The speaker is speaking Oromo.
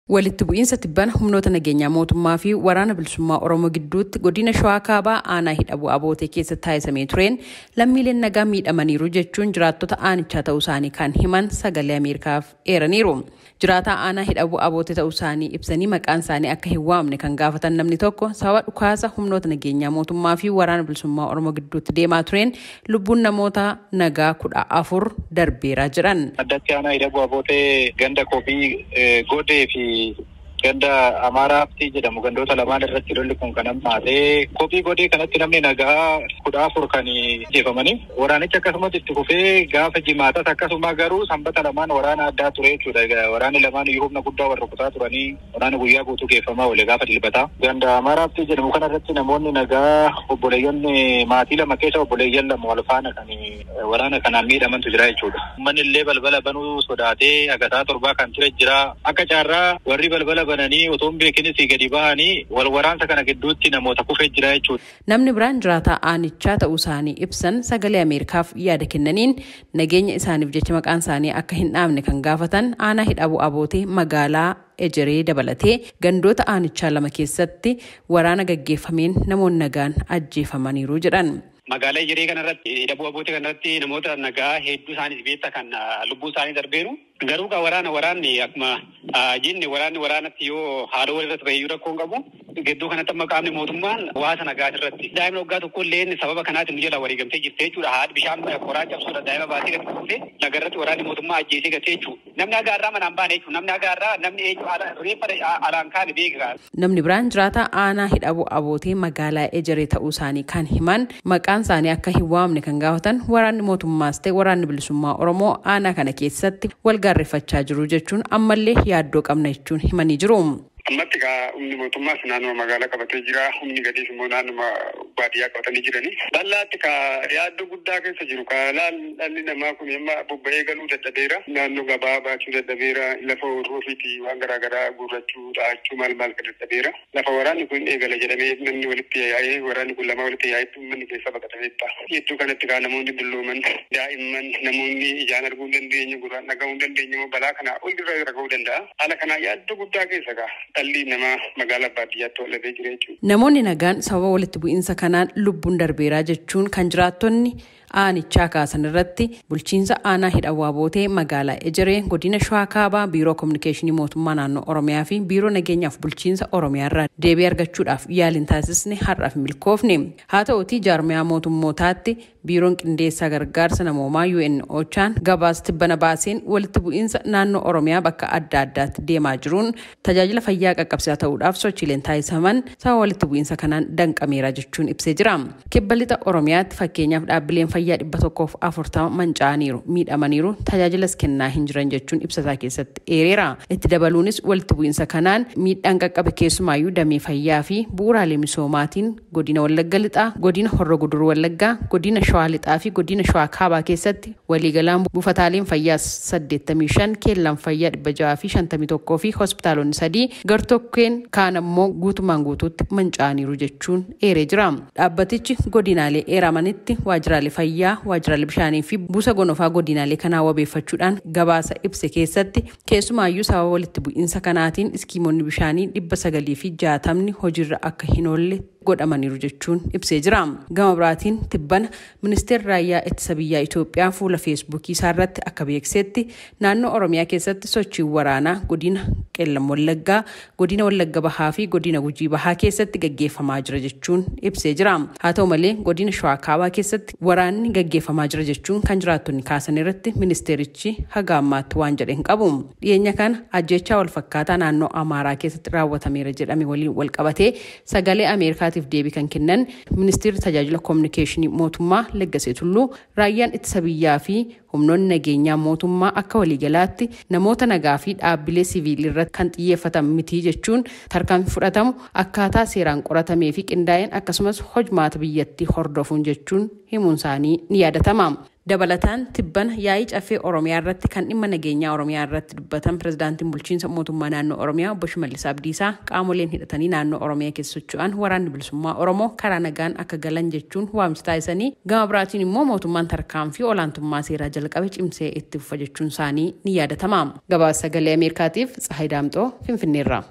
Walitti bu'iinsa tibbana humnoota nageenyaa mootummaa fi Waraana Bilisummaa Oromoo gidduutti godina Shawaa Kaabaa aanaa Hidhabuu Abootee keessatti taasisamee tureen lammiileen nagaa miidhamaniiru jechuun jiraattota aanichaa ta'uu isaanii kan himan Sagalee Ameerikaaf eeraniiru. Jiraataa aanaa Hidhabuu Abootee ta'uu isaanii ibsanii maqaan isaanii akka hin waamne kan gaafatan namni tokko sababa dhukaasa humnoota nageenyaa mootummaa fi Waraana Bilisummaa Oromoo gidduutti deemaa tureen lubbuun namoota nagaa 14 darbeera jedhan. Addatti aanaa Hidhabuu Abootee ganda Kobii Godee fi ganda Amaaraatti jedhamu gandoota lamaan irratti lolli kun kan hammaatee Kobii Godee kanatti namni nagaa 14 kan ajjeefamanii waraanichi akkasumas itti fufee gaafa jimaatas akkasuma garuu sanbata lamaan waraana addaa ture jechuudha. Waraanni lamaan iyyuu humna guddaa wal rukutaa turanii waraana guyyaa guutuu geeffamaa oole gaafa dilbataa. Ganda Amaaraatti jedhamu kana irratti namoonni nagaa obboleeyyan maatii lama keessa obboleeyyan lama wal faana kan waraana kanaan miidhamantu jira jechuudha. Uummanni illee balbala banuu sodaatee agataa torbaa kan ture jira. Akka carraa warri balbala bananii otoo hin beekinis gadi bahanii wal waraansa kana gidduutti namoota kufee jira jechuudha. Namni biraan jiraataa aanichaa ta'uu isaanii ibsan Sagalee Ameerikaaf yaada kennaniin nageenya isaaniif jecha maqaan isaanii akka hin dhaamne kan gaafatan aanaa Hidhabuu Abootee magaalaa Ejeree dabalatee gandoota aanichaa lama keessatti waraana gaggeeffameen namoonni nagaan ajjeefamaniiru jedhan. Magaalaa Ejeree kanarratti Hidhabuu Abootee kanarratti namoota nagaa hedduu isaaniis beekta kan lubbuu isaanii darbeeru. Garuu kan waraana waraanni akkuma jenne waraanni waraanatti yoo haaloo walirratti bahiyyuu rakkoo hin qabu. Gidduu kanatti amma qaamni mootummaan hawaasa nagaa irratti. Daa'imni waggaa tokko illee sababa kanaatiin nu jala wareegamtee jirti jechuudha. Haadhi bishaan qoraa cabsuudha daa'ima baatee gadi kuufee lagarratti waraanni mootummaa ajjeesee gatee jechuudha. Namni haga har'aa manaan baane jechuudha. Namni haga har'aa namni eenyu reeffa alaan kaane beeka. Namni biraan jiraataa aanaa Hidhabuu Abootee magaalaa Ejeree ta'uu isaanii kan himan maqaan isaanii akka hin waamne kan gaafatan waraanni mootummaas ta'e waraanni bilisummaa Oromoo aanaa kana keessatti wal gaarreeffachaa jiru jechuun ammallee yaaddoo qabna jechuun himanii jiru. Ammatti egaa humni mootummaas naannoo magaalaa qabatee jira. Humni gadiis immoo naannoo baadiyyaa qabatanii jirani. Bal'aatti ka yaaddoo guddaa keessa jiru. Ka dhalli namaa kun amma bobba'ee galuu dadhabeera. Naannoo gabaa baachuu dadhabeera. Lafa horuu ofiitii waan garaagaraa guurrachuu, dhahachuu maal maal ka dadhabeera. Lafa waraanni kun eegala jedhamee namni walitti yaa'ee waraanni kun lama walitti yaa'etti uummanni keessa baqatamee ta'a. Hedduu kanatti kaa namoonni dullooman, daa'imman, namoonni ijaan arguu hin dandeenye, gurraan dhaga'uu hin dandeenye immoo balaa kanaa ol irra ga'uu danda'a. Haala kanaa yaaddoo guddaa keessa kaa. Dhalli namaa magaalaa baadiyyaatti wal dhabee jira jechuudha. Namoonni nagaan sababa walitti bu'iinsa kanaan lubbuun darbeeraa jechuun kan jiraattonni aanichaa kaasan irratti bulchiinsa aanaa Hidhabuu Abootee magaalaa Ejeree godina Shawaa Kaabaa biiroo kominikeeshinii mootummaa naannoo Oromiyaa fi biiroo nageenyaaf bulchiinsa Oromiyaa irraa deebii argachuudhaaf yaaliin taasisne har'aaf milkoofne. Haa ta'uutii jaarmiyaa mootummootaatti biiroon qindeessaa gargaarsa namoomaa UN Ochaan gabaasa tibbana baaseen walitti bu'iinsa naannoo Oromiyaa bakka adda addaatti deemaa jiruun tajaajila fayyaa qaqqabsiisaa ta'uudhaaf sochiileen taasifaman sababa walitti bu'iinsa kanaan danqameera jechuun ibsee jira. Kibba lixa Oromiyaatti fakkeenyaaf dhaabbileen fayyaa 140 manca'aniiru, miidhamaniiru, tajaajilas kennaa hin jiran jechuun ibsataa keessatti eereera. Itti dabaluunis walitti bu'iinsa kanaan miidhaan qaqqabe keessumaayyuu damee fayyaa fi bu'uuraalee misoomaatiin godina Wallagga Lixaa, godina Horroo Guduruu Wallaggaa, godina Shawaa Lixaa fi godina Shawaa Kaabaa keessatti waliigalaan buufataaleen fayyaa 85, keellaan fayyaa 651 fi hospitaalonni 3 gartokkeen kaan ammoo guutumaan guutuutti manca'aniiru jechuun eeree jira. Dhaabbatichi godinaalee eeramanitti waajjiraalee fayyaa, waajjiraalee bishaanii fi buusa gonofaa godinaalee kanaa wabeeffachuudhaan gabaasa ibse keessatti keessumaayyuu sababa walitti bu'iinsa kanaatiin iskiimonni bishaanii 960 hojiirra akka hin oolle godhamaniiru jechuun ibsee jira. Gama biraatiin tibbana ministeerri raayyaa ittisa biyyaa Itoophiyaa fuula feesbuukii isaarratti akka beeksetti naannoo Oromiyaa keessatti sochiin waraanaa godina Qeellam Wallaggaa, godina Wallagga Bahaa fi godina Gujii Bahaa keessatti gaggeeffamaa jira jechuun ibsee jira. Haa ta'u malee godina Shawaa Kaabaa keessatti waraanni gaggeeffamaa jira jechuun kan jiraattonni kaasan irratti ministeerichi haga ammaatti waan jedhe hin qabu. Dhiyeenya kana ajjeechaa wal fakkaataa naannoo Amaaraa keessatti raawwatameera jedhame waliin wal qabatee Sagalee Ameerikaatiif deebii kan kennan ministeerri tajaajila kominikeeshinii mootummaa Laggasee Tulluu raayyaan ittisa biyyaa fi humnoonni nageenyaa mootummaa akka waliigalaatti namoota nagaa fi dhaabbilee siviilii irratti kan xiyyeeffatan miti jechuun tarkaanfii fudhatamu akkaataa seeraan qoratamee fi qindaa'een akkasumas hojmaata biyyattii hordofuun jechuun himuun isaanii ni yaadatama. Dabalataan tibbana yaa'ii caffee Oromiyaa irratti kan dhimma nageenyaa Oromiyaa irratti dubbatan pirezidaantiin bulchiinsa mootummaa naannoo Oromiyaa obbo Shimallis Abdiisaa qaamoleen hidhatanii naannoo Oromiyaa keessa socho'an waraanni bilisummaa Oromoo karaa nagaan akka galan jechuun waamicha taasisanii gama biraatiin immoo mootummaan tarkaanfii olaantummaa seeraa jalqabe cimsee itti fufa jechuun isaanii ni yaadatama. Gabaasa sagalee Ameerikaatiif Tsahayi Daamxoo Finfinneerraa.